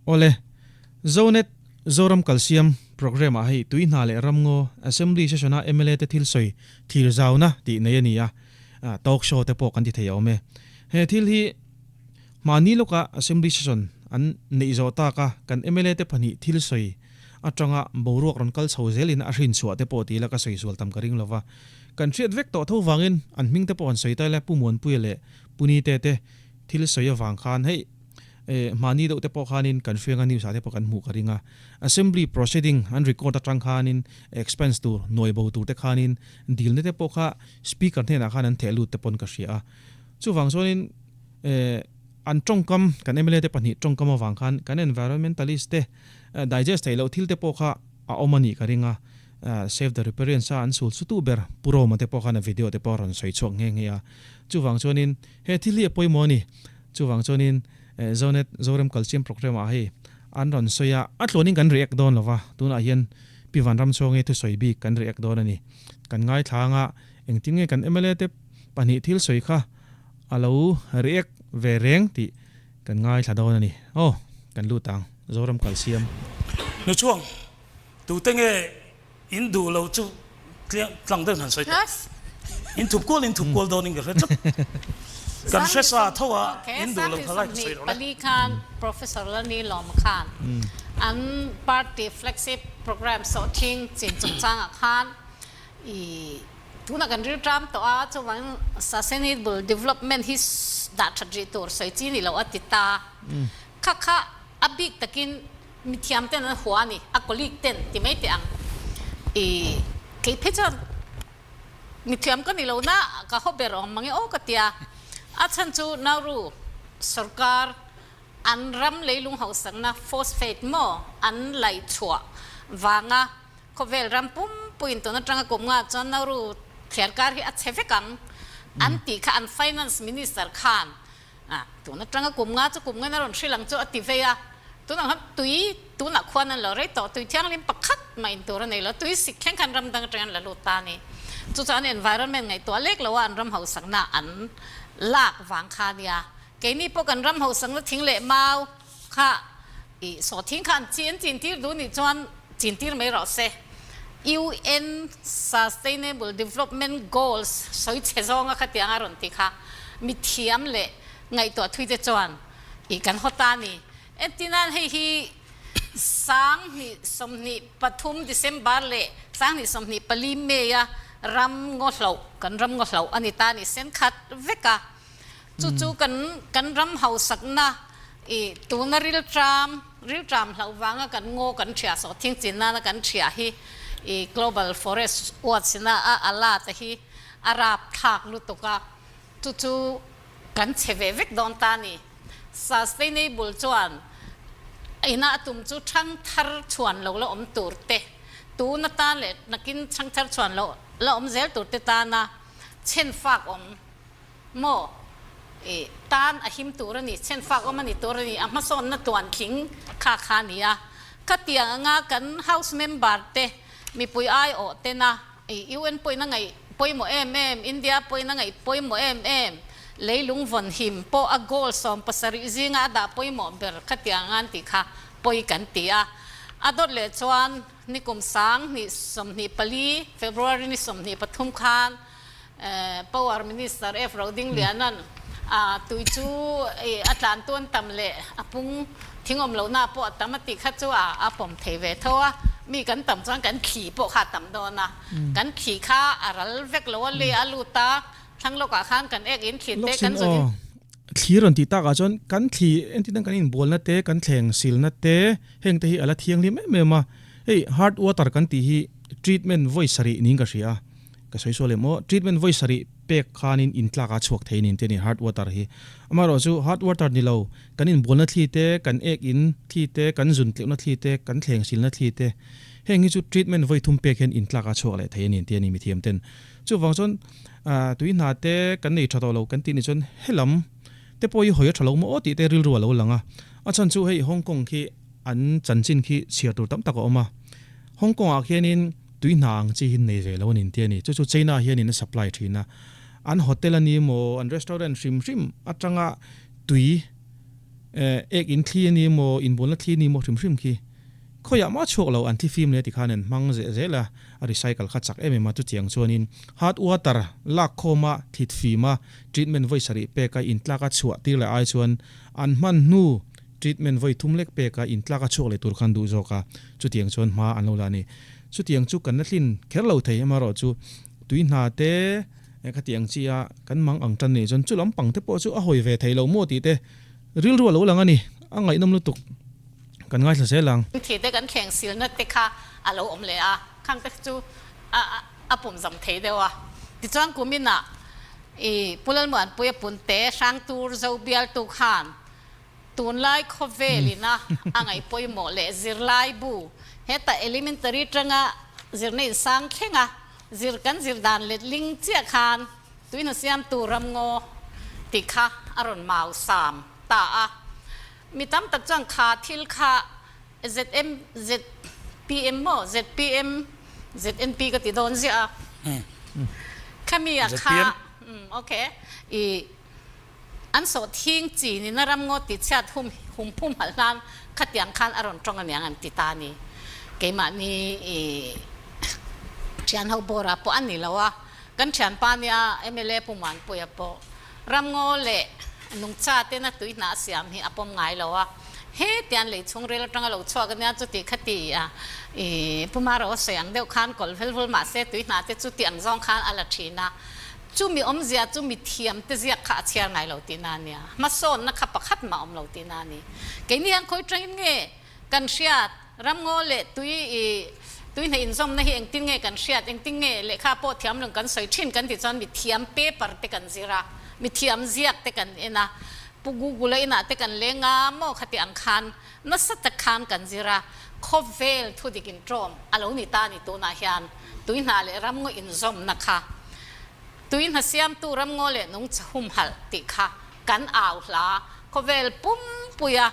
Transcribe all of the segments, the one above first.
Awle, Zonet Zoram Kalsiam Programme ah hei tui hna leh ramngaw Assembly Session a mla te thil sawi thlir zauna tih nei a ni a, talk show te pawh kan ti thei a awm e. He thil hi hmahni lawka Assembly Session an neih zawh tak a kan mla te pahnih thil sawi atanga boruak rawn kal chho zelin a hrinchhuah te pawh ti ila ka sawi sual tam ka ring lova. Kan hriat vek tawh tho vangin an hming te pawh han sawi ta ila Pu Muanpuia leh Pu Nite te thil sawi avang khan hei Mahni deuh te pawh khanin kan hrianga news ah te pawh kan hmuh ka ring a. Assembly proceeding an record atang khanin expense tur, nuai bo tur te khanin dilna te pawh kha Speaker hnenah khan an theh lut te pawn ka hria a. Chuvang chuanin an tawngkam, kan mla te pahnih tawngkam avang khan kan environmentalist te digest theih loh thil te pawh kha a awm a nih ka ring a. Save the Riparians a an sul sutu ber Pu Roma te pawh khan a video te pawh a rawn sawi chhuak nghe nghe a. Chuvang chuanin he thil hi a pawimawh a ni. Chuvang chuanin Zonet Zoram Kalsiam Programme ah hei an rawn sawi a, a tluanin kan react dawn lova, tunah hian Pi Vanramchhuangi thusawi bik kan react dawn a ni. Kan ngaithla anga engtin nge kan mla te pahnih thil sawi kha a lo react ve reng tih kan ngaithla dawn a ni. Aw, kan lut ang Zoram Kalsiam. Nuchhuang, tute nge In duh lo chu tlang deuhin han sawi tawh. In thup kual in thup kual dawn in ka hre tlat. Kan hre sa tho a, in duh lo kha lai ka sawi rawh le. Pali khan Professor Lani Lawma khan an party flagship program sawhthing chin chungchangah khan i tunah kan rilṭam tawh a, chuvangin sustainable development hi dah ṭhat rih tur sawi chi ni lo a ti ta. Kha kha A bik takin mithiam ten an hua a ni, a colleague ten ti mai teh ang. I kei phei chuan mithiam ka ni lo na ka haw ber awm mang e aw ka tia. A chhan chu Nauru sorkar an ram leilung hausakna phosphate maw an laih chhuah vanga khawvel ram pumpuiin tun atanga kum nga chuan Nauru thliarkar hi a chhe vek ang an tih kha an finance minister khan A, tun atanga kum nga chu kum ngain a rawn hrilh ang chu a ti vei a, tunah khan tui tunah khuan an lo rei tawh, tui thianghlim pakhat mah in tur a nei lo, tui sik thleng khan ram dang atangin an la lut ta a ni. Chu chuan environment ngaihtuah lek lo a an ram hausakna an lak vang kha a nia. Keini pawh kan ram hausakna thing leh mau kha ih sawhthing kha an chi an chintir duh nih chuan chintir mai rawh se. UN Sustainable Development Goals sawi chhe zawnga khatiang a rawn ti kha mithiam leh ngaihtuah thui te chuan ih kan haw ta a ni. Entirnan hei hi 2023 December leh 2024 May a ram ngaw hloh kan ram ngaw hloh a ni ta a ni sen khat vek a. Chu chu kan kan ram hausakna ih tuna rilṭam rilṭam hlauh vanga kan ngaw kan ṭhiah sawh thing chin nana kan ṭhiah hi ih Global Forest Watch ina a ala te hi a rap thlak lutuk a, chu chu kan chhe ve vek dawn ta a ni. Sustainable chuan ina a tum chu ṭhang thar chhuan lo la awm tur te, tun atan leh nakin ṭhang thar chhuan lo la awm zel tur te tana chhen fak awm. Maw? I tan a him tur a ni, chhenfak awm a ni tur a ni, a hmasawnna tuan tling kha kha a ni a. Khatiang anga kan House member te, mipui aiawh tena i UN pawhin a ngaih pawimawh em em, India pawhin a ngaih pawimawh em em, leilung vawn him pawh a goal 70 zinga a dah pawimawh ber khatiang anga an tih kha pawi kan ti a. A dawt leh chuan nikum 2024 February ni 23 khan, Power Minister F. Rodingliana'n tui chu a tlan tuan tam leh a pung thing awm lohna pawh a tam a tih kha chu a pawm thei ve tho a, mi kan tam chuan kan thli pawh kha a tam dawn a, kan thli kha a ral vek lo a, lei a lut a, thlang lawkah khan kan ek in thli te kan zawt in. Thli rawn tih takah chuan kan thli entir nan kan inbualna te, kan thleng silna te heng te hi a la thianghlim em em a, hei hard water kan tih hi treatment vawi sarih niin ka hria a. Ka sawi sual em aw, treatment vawi sarih pek khanin in tlak a chhuak thei nin te ni hard water hi. Amaherawh chu hard water ni lo, kan inbualna thli te, kan ek in thli te, kan zun tleuhna thli te, kan thleng silna thli te, heng hi chu treatment vawi thum pek hian in tlak a chhuak leh thei a ni ti a ni mithiam ten. Chuvang chuan tui hna te kan nei tha tawh lo kan tih ni chuan helam te pawh hi hawi a tha lo maw aw tih te rilru a lo lang a. A chhan chu hei Hong Kong khi an chanchin khi chhiar tur tam tak a awm a. Hong Kong ah khianin Tui hna ang chi hi nei ve lo a ni ti a ni. Chu chu China hianin a supply thin a. An hotel a ni maw, an restaurant hrim hrim atanga tui Ek in thli a ni maw, inbualna thli a ni maw hrim hrim khi khawiah mah chhuak lo an thli fim leh tikhan an hmang zeh zel a, a recycle kha chak em em a, chutiang chuanin hot water lak khawma thlit fima treatment vawi sarih peka intlak a chhuah tir leh ai chuan an hman hnu treatment vawi thum lek peka intlak a chhuak leh tur khan duh zawk a, chutiang chuan hma an lo la a ni. Chutiang chu kan la tlin kher lo thei amaherawhchu tui hna te khatiang chi a kan mang ang tan nih chuan chu lampang te pawh chu a hawi ve thei lo maw tih te Rilru a lo lang a ni, a ngaihnawm lutuk, kan ngaithla zel ang. Thi te kan thleng silna te kha a lo awm leh a, khang te chu a pum zam thei deuh a. Tichuan kuminah i Pu Lalmuanpuia Punte Hrangtur Zo bialtu khan tunlai khawvel ina a ngaihpawimawh leh zirlaibu heta elementary tanga zirna insang thlenga zir kan zir dan letling chiah khan Tuina siamtu ramngaw tih kha a rawn mau sam ta a. Mi tam tak chuan kha thil kha ZM, ZPM maw? ZPM, ZNP ka ti dawn ziah a. Khami ah kha, ok, i an sawh thing chi nina ramngaw tih chhiat hum hum phum halh hlan khatiang khan a rawn tawng aniang an ti ta a ni. Keimahni i thianho bawrah pawh a ni lo a. Kan thianpa nia mla Pu Muanpuia pawh ramngaw leh nungcha tena tui hnah siam hi a pawm ngai lo a, hetiang lei chhungril atanga lo chhuak ania chuti kha ti a, i Pu Maro sawi ang deuh khan kawlh vel vul mahse tui hnah te chu ti ang zawng khan a la thin a, chumi awmzia chu mithiam te ziak kha a chhiar ngai lo tihna a nia, hmasawnna kha pakhat mah awm lo tihna a ni. Keini hian khawi tangin nge Kan hriat, ramngaw leh tui i tui hna inzawmna hi engtin nge kan hriat, engtin nge lehkha pawh thiam lung kan sawi thin kan tih chuan mithiam paper te kan zir a, mithiam ziak te kan en a, Pu Google a inah te kan leng a maw khati ang khan nasa tak khan kan zir a, khawvel thudik inṭawm a lo ni ta a ni tunah hian tui hna leh ramngaw inzawmna kha tui hna siamtu ramngaw leh nungcha humhalh tih kha kan au hla khawvel pumpuia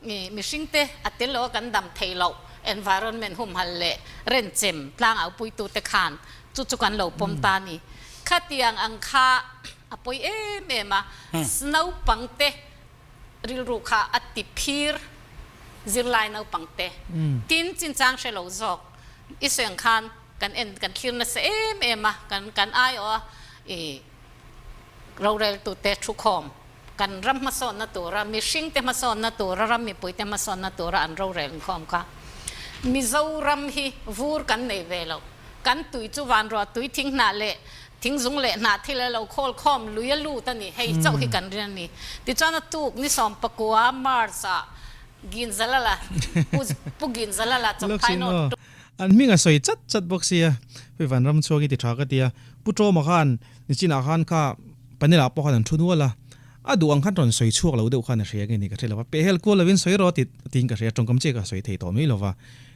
Mihringte a tel lo a kan dam thei loh environment humhalh leh renchem tlang aupuitute khan chu chu kan lo pawm ta a ni. Khatiang ang kha a pawi em em a, naupangte rilru kha a ti phir zirlai naupangte tin chinchang hre lo zawk i sawi ang khan kan en kan thlir nasa em em a, kan kan aiawh a i roreltute thukhawm. Kan ram hmasawnna tura, mihringte hmasawnna tura, ram mipuite hmasawnna tura an rorel inkhawm kha. Mizoram hi vur kan nei ve lo. Kan tui chu vanruah tui thing hnah leh thingzung leh hnah thil a lo khawl khawm lui a lut a ni. Hei chauh hi kan rin a ni. Tichuan a tuk ni 19 March ah Ginzalala, Pu Ginzalala Champhai North tu. An hming a sawi chat chat bawk sia, hei vanram chhuak hi ti tha ka ti a. Pu Tawma khan nichinah khan kha Panel ah pawh khan an thu nual a, a duh ang khan rawn sawi chhuak lo deuh khan a hria nge ni ka hre lo va, pehhel kual lovin sawi rawh ti tiin ka hria, tawngkam chiah ka sawi thei tawh mai lo va.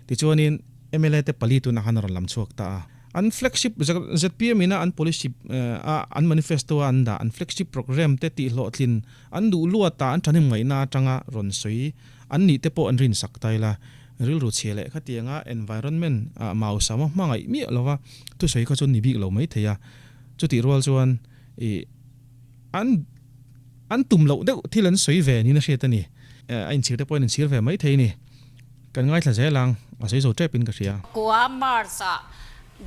Tichuanin mla te pali tunah khan a rawn lam chhuak ta a. An flagship zpm ina an policy a an manifesto a an dah an flagship programme te tihhlawhtlin an duh luat a an thahnem ngaihna atanga rawn sawi an nih te pawh an rinsak ta ila. Rilru chhia leh khatianga environment ah mausama hmangaih miah lova thusawi kha chu ni bik lo mai thei a. Chutih rual chuan i an an tum loh deuh thil an sawi ve niin a hriat a ni. A inchhir te pawh in inchhir ve mai thei a ni. Kan ngaithla zel ang, a sawi zo tep in ka hria. Kua March ah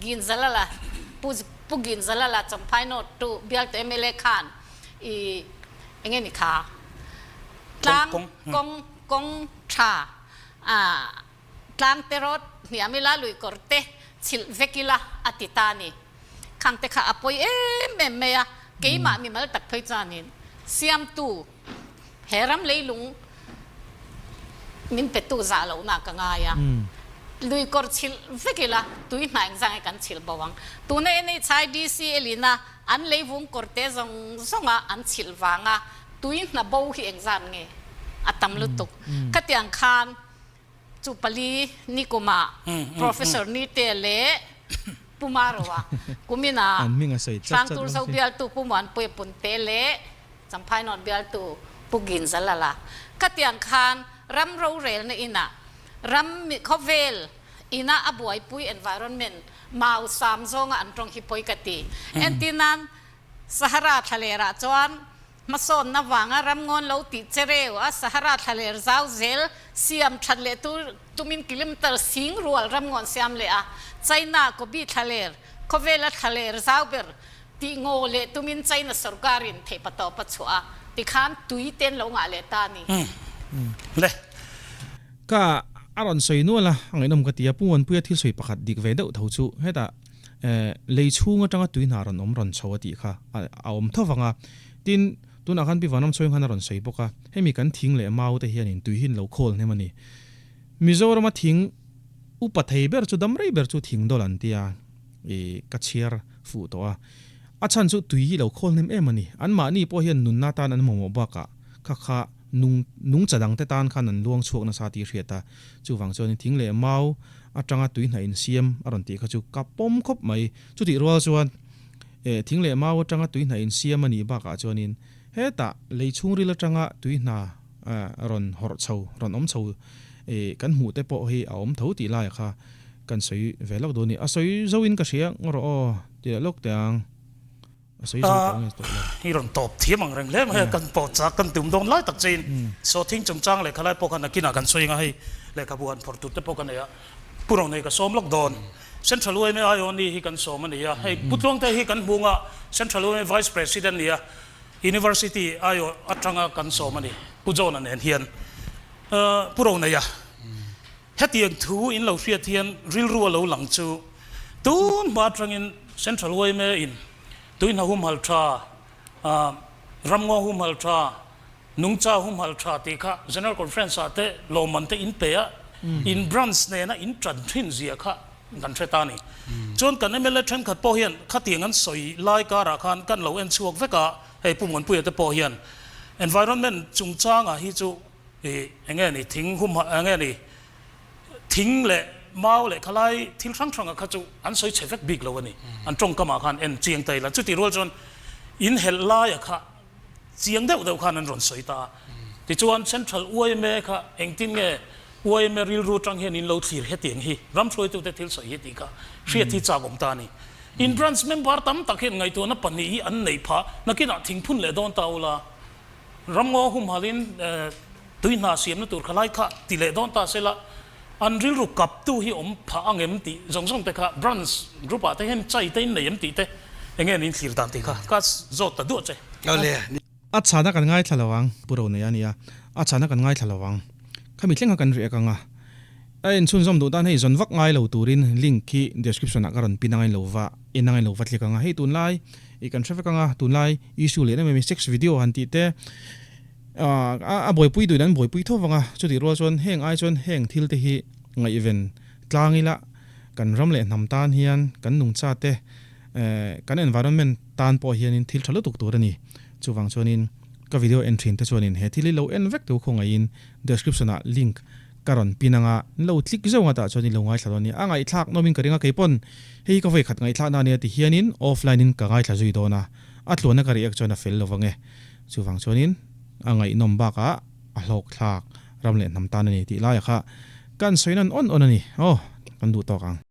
Ginzalala Pu Pu Ginzalala Champhai North tu bialtu mla khan i enge ni kha tlang kawng kawng tha a Tlang te rawt hniam ila lui kawr te chhilh vek ila a ti ta a ni. Khang te kha a pawi em em mai a, keimah mimal tak phei chuanin siamtu he ram leilung min petu zah lohna ka ngai a, lui kawr chhilh vek ila tui hna engzang nge kan chhilh bo ang. Tuna NHIDC elina an leivung kawr te zawng zawnga an chhilh vanga tui hna bo hi engzan nge a tam lutuk. Khatiang khan Chu pali ni kumah Professor Nite leh Pu Maroa kuminah Hrangtur Zo bialtu Pu Muanpuia Punte leh Champhai North bialtu Pu Ginzalala khatiang khan ram rorelna inah ram khawvel ina a buaipui environment mau sam zawnga an tawng hi pawi ka ti. Entirnan Sahara thlalerah chuan. Hmasawnna vanga ramngawn lo tih che reu a, Sahara thlaler zau zel siam that leh tur tumin kilometer sing rual ramngawn siam leh a, China Gobi thlaler, khawvela thlaler zau ber tih ngaw leh tumin China sorkarin theihpa tawp a chhuah a, tikhan tui ten lo ngah leh ta a ni. Le. Ka a rawn sawi nual a, a ngaihnawm ka ti a, Pu Muanpuia thil sawi pakhat dik ve deuh tho chu hetah lei chhung atanga tui hna rawn awm rawn chho a tih kha a awm tho vang a, tin tunah khan Pi Vanram Chawing khan a rawn sawi bawk a, hemi kan thing leh mau te hianin tui hi an lo khawl hnem a ni. Mizorama thing upa thei ber chu dam rei ber chu thing dawlh an tia i ka chhiar fuh tawh a, a chhan chu tui hi lo khawl hnem em a ni. Anmahni pawh hian nunna tan an mamawh bakah kha kha nung nungcha dangte tan khan an luang chhuak nasa tih hriat a, chuvang chuanin thing leh mau atanga tui hnaih insiam a rawn tih kha chu ka pawm khawp mai. Chutih rual chuan eh thing leh mau atanga tui hnaih insiam a nih bakah chuanin hetah lei chhungril atanga tui hna rawn hawrh chho, rawn awm chho eh kan hmuh te pawh hi a awm tho tih laiah kha kan sawi ve lawk dawn a ni. A sawi zoin ka hria ang rawh aw ti leh lawk teh ang. A sawi zo tawh nge tawh lo. I rawn tawp thiam ang reng hle mai a, kan pawh chak kan tum dawn lai tak chein sawhthing chungchang lehkha lai pawh khan nakinah kan sawi ang a, hei lehkhabu han phawrh tur te pawh ka nei a, Pu Ronei ka sawm lawk dawn. Central yma Ioni hi kan sawm a ni a, hei Pu Tluangte hi kan hmung a, Central yma Vice President ni a, University Io atanga kan sawm a ni, Pu John-a nen hian. Pu Ronei a, hetiang thu in lo hriat hian rilru a lo lang chu tun hma atangin Central yma in Tuihna humhal tha, ramngaw humhal tha, nungcha humhal tha tih kha General Conference ah te lawmman te in pe a, in branch nena in tan thin zia kha kan hre ta a ni. Chuan kan mla thenkhat pawh hian khatiang an sawi lai karah khan kan lo en chhuak vek a, hei Pu Muanpuia te pawh hian environment chungchangah hi chu eng nge ni thing humhal eng nge ni Thing leh mau leh khalai thil hrang hranga kha chu an sawi chhe vek bik lo a ni. An tawngkamah khan en chiang ta ila. Chutih rual chuan in helh laia kha chiang deuh deuh khan an rawn sawi ta a. Tichuan Central yma kha engtin nge yma rilru atang hian in lo thlir hetiang hi ram hruaitute thil sawi hi tih kha hriat hi chak awm ta a ni. In branch member tam tak hian ngaihtuahna pahnih hi an neih phah. Nakinah thingphun leh dawn ta ula. Ramngaw humhalin Tui hna siamna tur kha lai kha ti leh dawn ta sela, an rilru kaptu hi awm phah ang em tih zawng zawng te kha branch group ah te hian chai te in nei em tih te eng nge niin thlir dan tih kha ka zawt ta duah che. A chhana kan ngaithla lo ang, Pu Ronei a nia, a chhana kan ngaithla lo ang. Khami thleng kha kan riak ang a, a inchhunzawm duh tan hei zawn vak ngai lo turin link khi description ah ka rawn pin ang a in lo va en ang a in lo va click ang a, hei tunlai i kan hre vek ang a, tunlai issue leh em em sex video han tih te, A buaipui duhin an buaipui tho vang a, chutih rual chuan heng ai chuan heng thil te hi ngaihven tlang ila kan ram leh hnam tan hian kan nungcha te kan environment tan pawh hianin thil tha lutuk tur a ni. Chuvang chuanin ka video en thin te chuanin he thil hi lo en vek teu khawngaihin description ah link ka rawn pin anga lo click zeuh ang atah chuan i lo ngaithla dawn a ni. A ngaihthlak nawmin ka ring a keipawn hei hi ka vawi khat ngaihthlak na ania ti hianin offline in ka ngaithla zui dawn a, a tluana ka react chuan a fel lovang e. Chuvang chuanin a ngaihnawm bakah a hlawkthlak ram leh hnam tan a ni tih laiah kha kan sawi nan awn awn a ni. Aw, kan duh tawk ang.